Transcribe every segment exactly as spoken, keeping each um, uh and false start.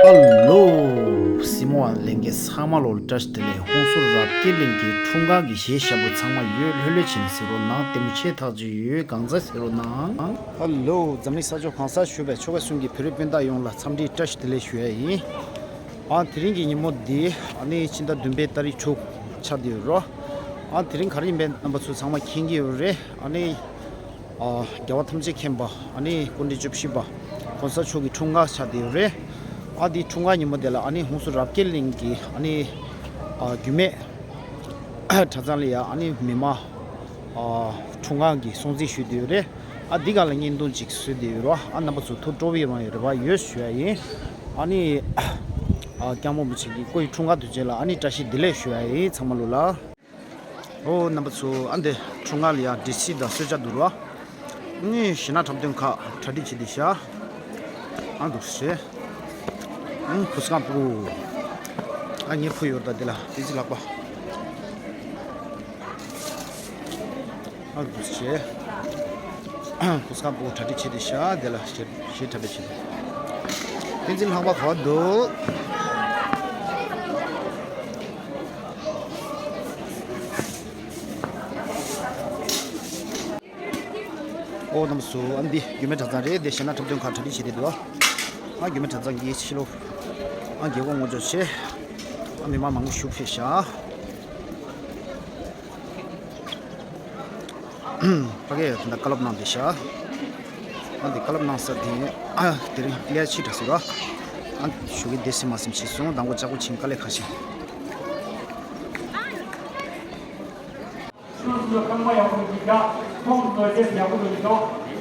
ཧ་ལོ། སྲིང་མོ་བ་ལྷན་རྒྱས་ཚང་མ་ལོ་བཀྲ་ཤིས་བདེ་ལེགས། ཧོན་སུར་རབ་རྒྱས་གླིང་གི་འཁྲུངས་སྐར་གྱི་གཞས་ཞབས་བྲོ་ཚང་མ་ཡོད། ལྷོད་ལྷོད་བྱས་ནས་གཟིགས་རོགས་གནང་། ལྟད་མོ་ཆེ་ཐག་ཆོད་ཡོད། གང་ཚ་གཟིགས་རོགས་གནང་། ཧ་ལོ། འཛམ་གླིང་ས་ཕྱོགས་གང་སར་བཞུགས་པའི་ཆོལ་ཁ་གསུམ་གྱི་བོད་རིགས་སྤུན་ཟླ་ཡོངས་ལ་འཚམས་འདྲིའི་བཀྲ་ཤིས་བདེ་ལེགས་ཞུ་ཡ་ཡིན། ཨ་དེ་རིང་གི་ཉིན་མོ་འདི་ཨ་ནི་ཕྱི་ཟླ་བདུན་པའི་ཏ་རིག་དྲུག་ཆགས་བསྡད་ཡོད་རོ། ཨ་དེ་རིང་ག་རེ་ཡིན་པའི་རྣམ་པ་ཚོ་ཚང་མ་མཁྱེན་གྱི་ཡོད་རེད། ཨ་ནི། ཨ་རྒྱལ་བ་ཐམས་ཅད་མཁྱེན་པ་ཨ་ནི་སྐུ་ཕྲེང་བཅུ་བཞི་པ་གོང་ས་མཆོག་གི་འཁྲུངས་སྐར་ཆགས་བསྡད་ཡོད་རེད། ཨ་དེ་འཁྲུངས་སྐར་ཉིན་མོ་དེ་ལ་ཨ་ནི་ཧོན་སུར་རབ་རྒྱས་གླིང་གི་ཨ་ནི་ཨ་རྒྱུད་སྨད་གྲྭ་ཚང་ལ་ཡ་ཨ་ནི་མི་མང་ཨ་འཁྲུངས་སྐར་གྱི་སྲུང་བརྩི་ཞུས་བསྡད་ཡོད་རེད། ཨ་འདི་ག་ལ་བརྙན་ཐུང་ཅིག་བཟོས་བསྡད་ཡོད་རེད། ཨ་རྣམ་པ་ཚོ་ཐུགས་སྤྲོ་བོ་ཡོང་བའི་རེ་བ་ཡོད་ཞུ་ཡ་ཡིན། ཨ་ནི་ཨ་སྐྱབས་མགོན་རིན་པོ་ཆེ་གི་སྐུ་ཡི་འཁྲུངས་སྐར་དུས་ཆེན་ལ་ཨ་ནི་བཀྲ་ཤིས་བདེ་ལེགས་ཞུ་ཡ་ཡིན། ཚང་མ་ལོ་ལ། ཨོ་རྣམ་པ་ཚོ། ཨ་འདི་འཁྲུངས་སྐར་ལ་ཡ་འབྲི་སྲིད་དང་གསོལ་ཇ་འདུག་རོ། ནི་གཞས་སྣ་འཁྲབ་སྟོན་ཁག་གྲ་སྒྲིག་བྱེད་དེ་ཤ། ཨ་འདུག་སེ། ཨང་གུ་སྐམ་པོ། ཨ་ངའི་བུ་ཡོད་ད་འདི་ལ་དེ་ཚི་ལག་པ། ཨ་འདུག་སེ། གུ་སྐམ་པོ་གྲ་སྒྲིག་བྱེད་དེ་ཤ་འདི་ལ་གཞས་གཞས་འཁྲབ་པའི་ཆེད་དུ། དེ་ཚི་ལག་པ་ག་འདུག་ཨོ་རྣམ་པ་ཚོ། ཨ་འདི་རྒྱུད་སྨད་གྲྭ་ཚང་རེད། དེ་གཞས་སྣ་འཁྲབ་སྟོན་ཁག་གྲ་སྒྲིག་བྱེད་དེ་འདུག་ཨ་རྒྱུད་སྨད་གྲྭ་ཚང་གི་ཕྱི་ལོགས་ཨ་རྒྱལ་སྒོ་ངོ་སྦྱོར་བྱས། ཨ་མི་མང་མང་པོ་ཞིག་ཕེབས་ཤག་ཕ་གིར་ད་བཀའ་སློབ་གནང་བསྡད་ཤག་ཨ་འདི་བཀའ་སློབ་གནང་ས་དེ་ཨ་དེ་རིང་ལས་ཕྱི་དྲགས་སོང་ར། ཨ་ཞོགས་ཀས་བསྡད་སྲིད་མ་སྲིད་བྱས་སོང་། མདང་དགོང་ལྕགས་པོ་ཆེན་དཀའ་ལས་ཁག་ཤིང་། ཆུ་ཚོད་ཁང་པ་ཡག་པོ་ཞིག་བཞག་ཁོང་ཚོ་རྗེས་ཡག་པོ་ཞིག་འགྲོ།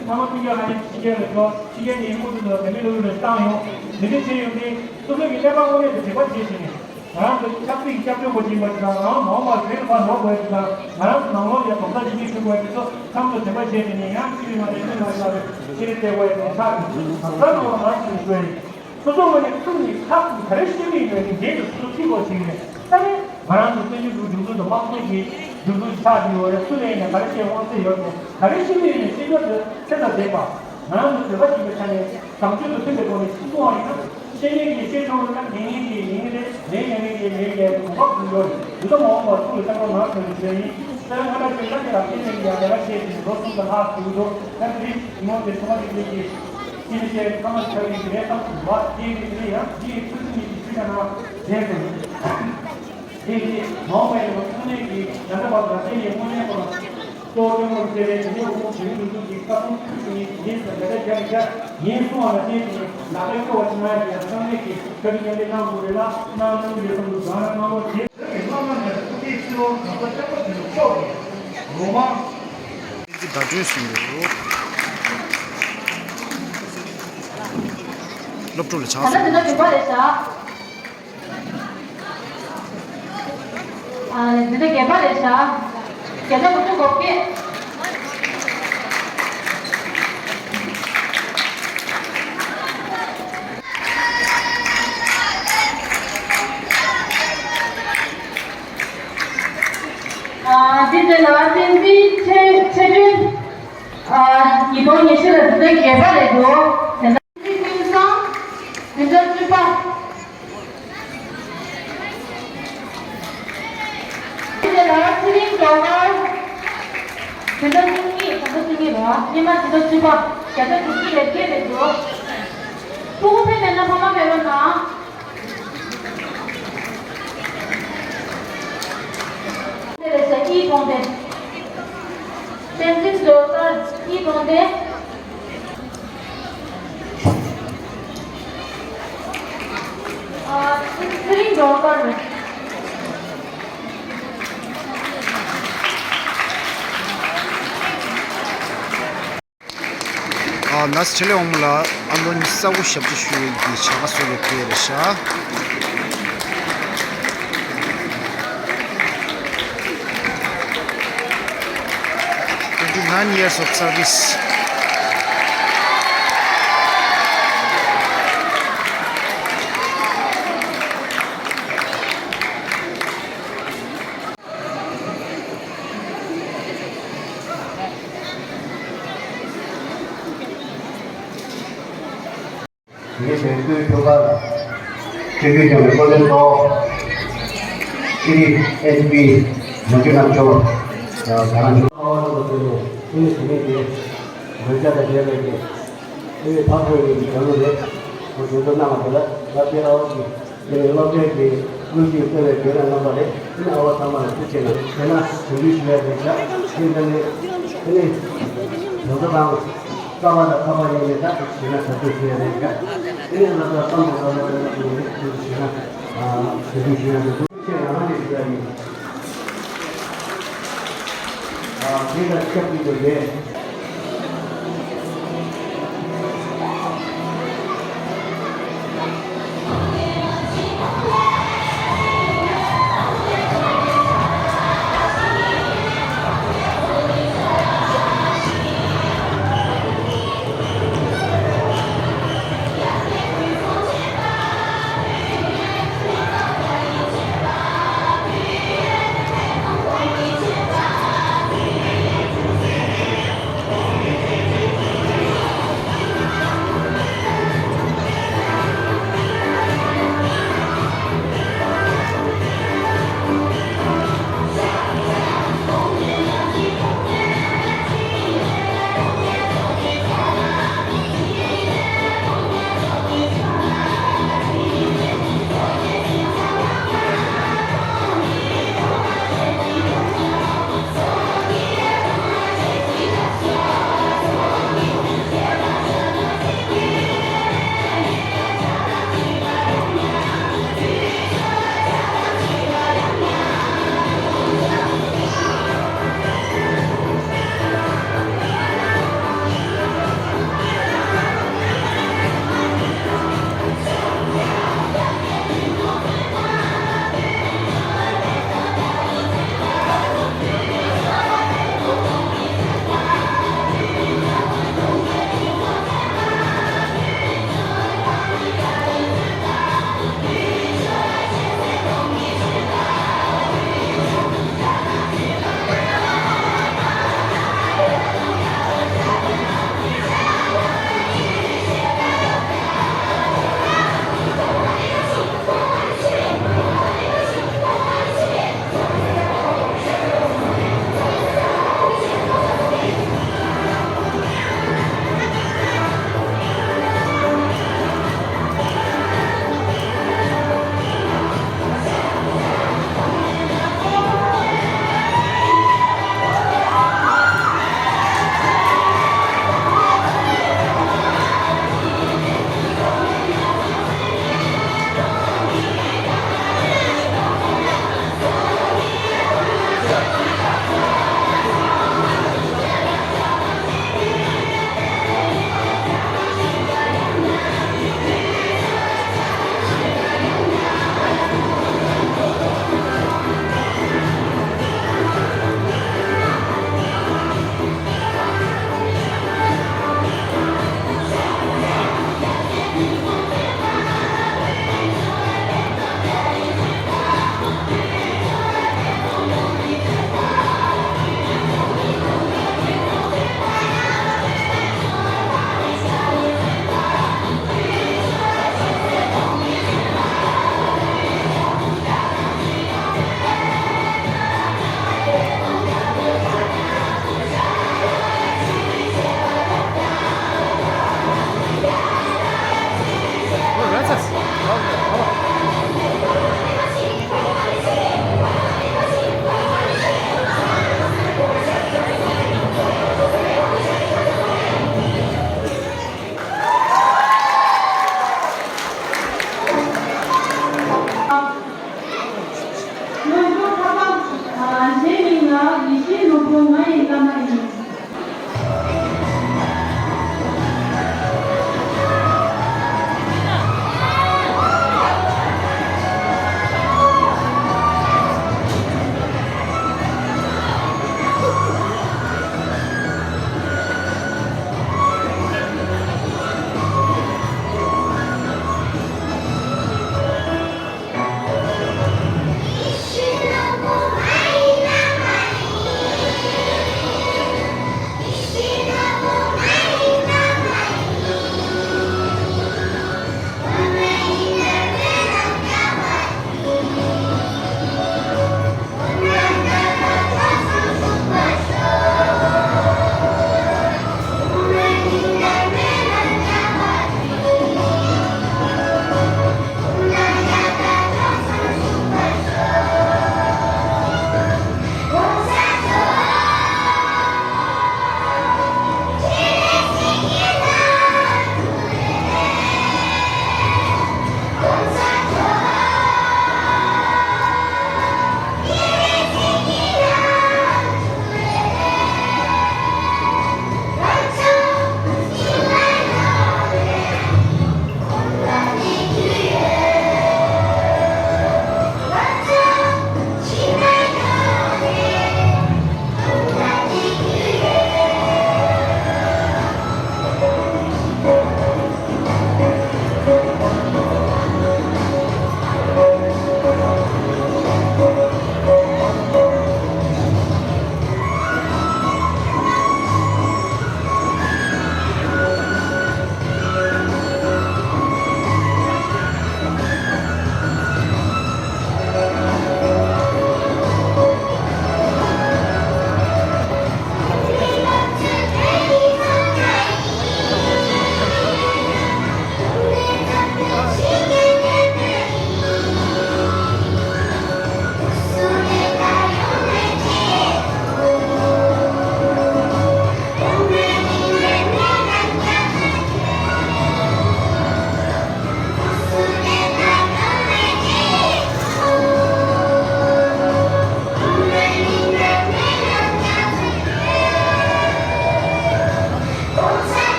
ཚང་མ་ཕྱི་རྒྱལ་ལ་ཕྱི་རྒྱལ་ལ་འགྲོ། ཕྱི་རྒྱལ་ནས་ཁོང་ཚོ་ལ་དེ་འདྲའི་ལུགས་ལ་བཏང་ཡོང་། དེ་འདྲ་བྱས་ཡོང་དུས་སོ་སོ་གི་ཀླད་པ་དངོས་གནས་དུ་དྲེག་པ་བྱས་བྱས་ནས། ང་རང་ཚོ་ཆབ་སྲིད་ཀྱི་སྐྱབས་བཅོལ་དགོས་ཀྱི་ཡིན་པ་དང་། ང་རང་མ་འོངས་པར་བོད་ལ་ཕར་ལོག་དགོས་ཡ་དང་། ང་རང་ཚོ་ནང་ལོགས་ལ་གོམ་སྟབས་ཅིག་སྒྲིལ་དགོས་ཡ་དེ་ཚོ་ཚང་མ་དྲན་པ་བྱས་ནས་ནས། ཡང་ཅི་རིགས་མ་དྲན་ཚུལ་མ་ཡིན་པ་ཤེས་རིག་བལྟས་དགོས་ཡ་དེ་ཆགས་ཀྱི་འདུག་ང་ཚོ་ང་རང་ཚོ་ནས་དགོས་ཡ། སོ་སོ་ངོས་ནས་ཁྲིམས་ནི་ཁག་ག་རེ་ཤེས་ཀྱི་ཡོད་ནི་འདས་དུ་སོ་སོ་ཁྲིད་དགོས་ཞིག་རེད། ད་ནི་ང་རང་ཚོ་བཙན་བྱོལ་གྱི་སྒྲིག་འཛུགས་དང་དམངས་གཙོ་གི་སྒྲིག་འཛུགས་ཆགས་ཀྱི་ཡོད་རེད། སུ་ལ་ཡིན་ནའང་ག་རེ་བྱེད་དབང་ཚད་ཡོད་རེད། ག་རེ་ཤེས་ཀྱི་ཡོད་ནི་ཤེས་རྒྱུ་དེ་ཚད་དང་ལྡན་པ། ང་རང་ཚོ་བོད་པ་ཞིག་གི་ཆ་ནས་བཟང་སྤྱོད་དང་མཐུན་པའི་ཐོག་ནས་ཤེས་སོང་བ་ཡིན་ན། ཤེས་མཁན་གྱིས་ཤེས་སོང་བ་ཡིན་ན། མཁྱེན་མཁན་གྱིས་མཁྱེན་གྱི་རེད། ལས་ཡོད་མཁན་གྱིས་ལས་ཡོད་པའི་གོ་སྐབས་ཀྱི་ཡོད་རེད། འདི་ལྟ་མ་འོངས་པར་ཐུགས་ལ་བཞག་པ་ང་ཚོ་ནས་བྱས་ཡིན། ད་ང་ལ་ཞིག་ལ་ཁྱེད་རང་སྐྱེ་ནས་ཡང་ལས་ཀ་བྱས་ཏེ་ལོ་གསུམ་དང་ལྷག་ཞིག་འགྲོ། ད་དེ་རིང་ཉིན་མོ་དེ་ཚང་མ་དེ་འདྲ་ཞིག་ཅི་ནས་བཤད་ཁ་མ་ཆག་ཡིན་གྱི་རེད་བསམ་སོང་བ། དེ་ཡིན་གྱི་རེད། ཡང་དེ་ཡི་ཐུགས་རྗེ་ཉིད་ཀྱི་ཆུ་ཆ་ན་རེད་དོ། དེ་ཡིན་མ་འོངས་པ་ཡིན་པ་ཚང་མས་ཀྱི་ཡང་དག་པར་དགའ་ཚལ་ཡི་དངོས་གནས་ཁོ་ན་གཙོ་བོ་སྐྱོང་བར་བྱས་པའི་དེ་ནས་འོག་བོད་མི་ལུགས་ཀྱི་ཁ་སང་ཁུལ་དུ་ནི་ཡིན་ཟེར་ལས་ཀ་རྒྱབ་རྒྱབ་ཡིན་གསུང་བ་ལ་བརྟེན་ཏེ་ལག་པའི་སྐྱོ་བ་ཆུང་ང་ཡིན་ཡང་ཚང་མས་ཀྱི་བཀའ་དྲིན་མཉམ་ལས་གནང་དགོས་རེད་ལ། གནང་གནང་གི་རེད་བསམ་འདུག་གང་ལ་གནང་བ་དེ། བོད་ཀྱི་བླ་མ་ནས་སྐུ་ཚེ་ཕྱི་ལོ་ན་ཚ་ལྕགས་པ་ཆེན་པོ་མཆོག་གིས་ལོ་མང་བསྟན་འཛིན་ཟླ་སྒྲོན་གསུང་འདུག་སློབ་ཕྲུག་ལ་ཕྱག་ད་ལྟ་འཛིན་གྲྭ་བདུན་པ་རེད་ཤག་ཨ་འཛིན་གྲྭ་བརྒྱད་པ་རེད་ཤག་བརྒྱ་ཆ་དགུ་བཅུ་གོ་བརྒྱད། ཨ་འདི་ཚོ་ལ་བསྟན་འཛིན་ཆོས་ཆོས་སྒྲོན། ཨ་ཉིས་སྟོང་ཉི་ཤུ་ལ་འཛིན་གྲྭ་བརྒྱད་པ་རེད་འདུག་དེ་འདྲ་འཛིན་གྲྭ་བཅུ་པ། དེ་ལ་ཚེ་རིང་སྒྲོལ་དཀར། འཛིན་གྲྭ་བཅུ་གཉིས། ད་ལྟ་བཅུ་གཉིས་རེད་བ། སྔོན་མ་འཛིན་གྲྭ་བཅུ་པ། བརྒྱ་ཆ་དྲུག་ཅུ་ལས་བརྒལ་རེད་འདུག་ཕྲུ་གུ་ཕེབས་མེད་ན་ཕ་མ་ཕེབས་རོགས་གནང་། དེ་ལས་ས་ཨི་གྲོང་སྡེ། བསྟན་འཛིན་ཟློས་གར་ཨི་གྲོང་སྡེ། ཨ་ཚེ་རིང་སྒྲོལ་དཀར་རེད། ཨ་ན་སི་ཆེ་ལེ་འོང་མོ་ལ་ཨ་ལོ་ཉི་ཤུ་རྩ་དགུ་ཞབས་ཕྱི་ཞུ་བའི་གི་བྱ་དགའ་སོགས་ལས་ཕེ་རེ་ཤག Twenty nine years of service. ངའི་དོན་ཚུལ་ཐུགས་ཁ་ལ། ཆོས་བརྒྱུད་ཀྱི་མི་འཁོར་ལོའི་ཐོག་ཤེས་རིག་ཨེ་ཅི་པི་ནོར་བུ་རྣམ་མཆོག་ད་རང་ཞུ། ཨ་ཝ་ལ་དེ་ནས་ཨ་ནི་དེ་ནས་དེ་མོན་རྒྱ་དང་བསྡད་པའི་གི་ཨ་ནི་ཕ་ཕོ་ཡི་གི་རྒྱལ་གླུ་རེད། ཁོ་དེ་ཚོ་གནང་བ་དེ་ལ་ལ་དེ་ཨ་ཝ་གི་དེ་ནས་སློབ་གྲྭའི་གི་དངུལ་གྱིས་བཏོན་པའི་དེ་ལ་གནང་བ་རེད། ཨ་ནི་ཨ་ཝ་ཚང་མ་ལ་ཐུགས་རྗེ་གནང་། དེ་ན་གུས་འདུད་ཞུ་ཡ་རེད་ཤག་དེ་འདྲ་ནས་ཨ་ནི་དེ་ཚོ་དང་། རྩ་བ་དང་ཁ་པར་ཡིན་ནས་ད་ཞེ་ན་ད་དུ་ཞུ་ཡ་རེད་ཀ། དེ་ནས་ང་ཚོ་བསམ་བློ་བཏང་ན་དེ་ནས་དེ་ནས་དེ་ཞེ་ན་ཨ་དེ་དུ་ཞུ་ཡ་རེད། དེ་ང་རང་ནས་ཞུ་ཡ་ཡིན། ཨ་དེ་ལ་སྐྱབས་ཀྱི་འདུག་ལས།